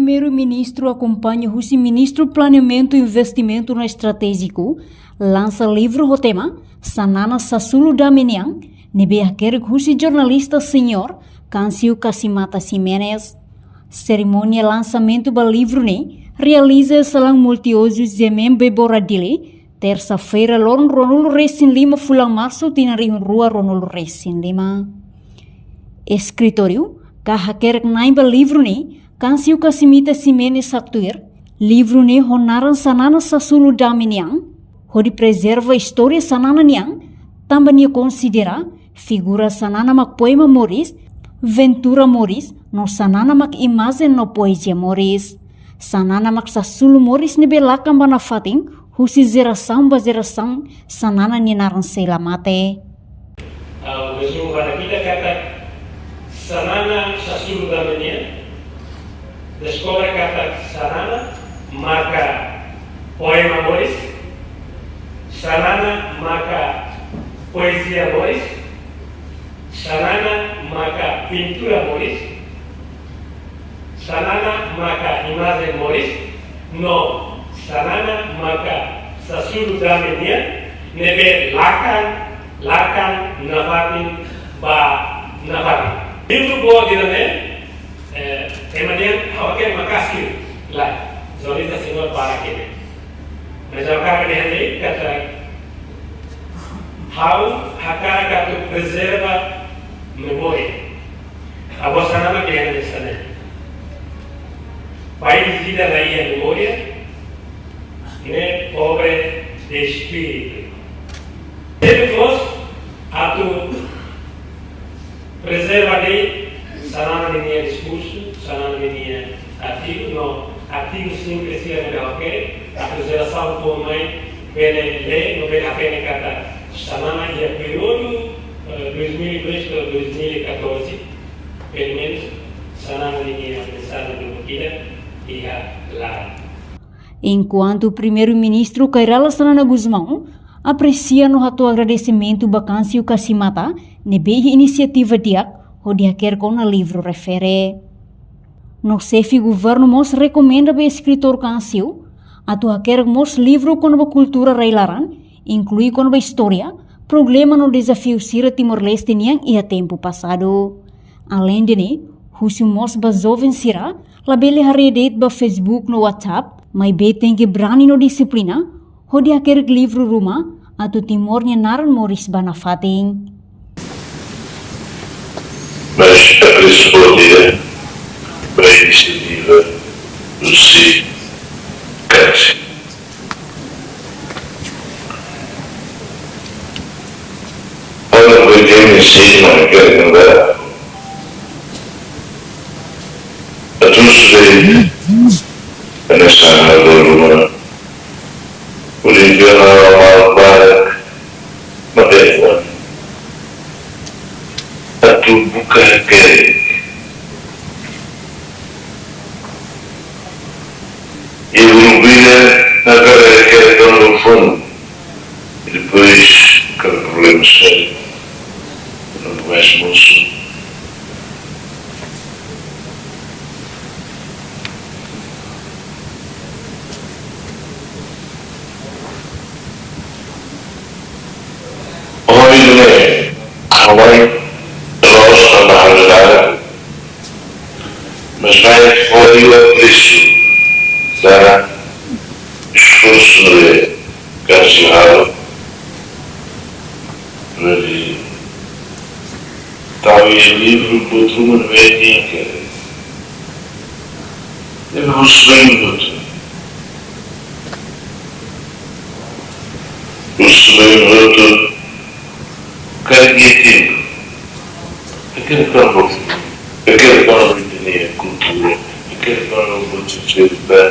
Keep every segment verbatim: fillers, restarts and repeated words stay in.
Primeiru-Ministru akompaña husi Ministru Planeamentu, Investimentu no Estratéjiku, lansa livru ho tema Xanana Sasulu Dame Nian, ne'ebé hakerek husi jornalista senior Câncio Cassimata Ximenes. Serimónia lansamentu ba livru ne'e realiza iha Salão Multiusos Zemembe Bora Dili, tersa-feira, loron ruanulu-resin-lima fulan Marsu, tinan rihun rua ruanulu-resin-lima. Eskritóriu ka hakerek-na'in ba livru ne'e, Câncio Cassimata Ximenes haktuir, livru ne'e ho naran Xanana Sasulu Dame Nian, hodi prezerva istória Xanana nian, tanba nia konsidera figura Xanana mak poema moris, ventura moris, no Xanana mak imajen no poezia moris. Xanana mak sasulu moris ne'ebé lakan ba nafatin, husi jerasaun ba jerasaun, Xanana nia naran sei la mate. Ha'u resumu ba ita katak Xanana Sasulu Dame Nian, deskobre katak Xanana maka poema moris, Xanana maka poezia moris, Xanana maka pintura moris, Xanana maka imajen moris, no Xanana maka sasulu dame nian, ne'ebé lakan, lakan nafatin ba nafatin. Livru boot ida-ne'e, eh, ema dehan ha'u hakerek maka'as liu, lae, jornalista senior para kene. Mas ha'u hakarak dehan de'it katak ha'u hakarak atu prezerva memória. Avó Xanana dehan hanesan ne'e: país ida la iha memória, ne'e pobre de espíritu. Temos atu prezerva de'it Xanana ninia diskursu, Xanana ninia artigu, no artigu simples sira ne'ebé ha'u hakerek, atu jerasaun foun mai bele lee, no bele hatene katak Xanana iha períodu, eh, dois mil e dois to'o dois mil e catorze, pelumenus Xanana ninia mensajen duni ida iha laran. Enkuantu Primeiru-Ministru Kay Rala Xanana Gusmão apresia no hato'o agradesimentu ba Câncio Cassimata, ne'ebé iha inisiativa di'ak hodi hakerek ona livru refere. No Xefe Governu mós rekomenda ba eskritór Câncio atu hakerek mós livru kona-ba kultura rai-laran, inklui kona-ba istória, problema no dezafiu sira Timor-Leste nian iha tempu pasadu. Aleinde ne'e, husu mós ba joven sira, labele haree de'it ba Facebook no WhatsApp, maibé tenke brani no dixiplina, hodi hakerek livru ruma, atu Timor nia naran moris ba nafatin. Mas apresu boot ida ba inisiativa husi Câncio. Ora, foi dia me ensino, não quero lembrar. A todos os deles, a nessa água, uma, por enviar a mal para, uma terra. A tu buka quer. E o Lubina, na cara, quer tão no fundo. E depois, aquele problema sério, não conhece moço. Homem não é, a mãe, nós, a barra, mas vai, foi o apreço, tá? Esforço, não é? Cancelado. Mas, talvez o livro, por outro mundo, é minha, quer dizer. Eu não sou bem bruto. Eu sou bem bruto. Cada dia tempo. Aquele que não vou, aquele que não vou entender a cultura, aquele que não vou te acreditar.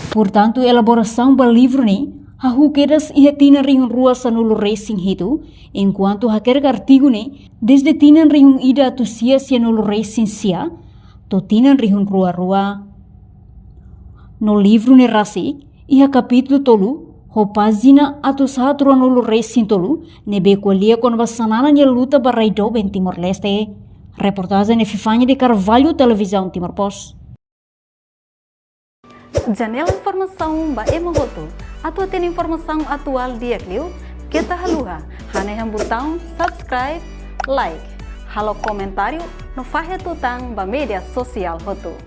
Portantu, elaborasaun ba livru ne'e hahú kedas iha tinan rihun rua sanulu-resin-hitu, enkuantu hakerek artigu ne'e desde tinan rihun ida atus sia sianulu-resin-sia to'o tinan rihun rua rua. No livru ne'e rasik iha kapítulu tolu, ho pájina atus haat ruanulu-resin-tolu, ne'ebé ko'alia kona-ba Xanana nia luta ba rai doben Timor-Leste. Reportajen Epifania de Carvalho, Televizaun Timor Post. Janela informasaun ba ema hotu. Atu hatene informasaun atuál di'ak liu, keta haluha hanehan butaun subscribe, like, halo komentáriu no fahe tutan ba média sosiál hotu.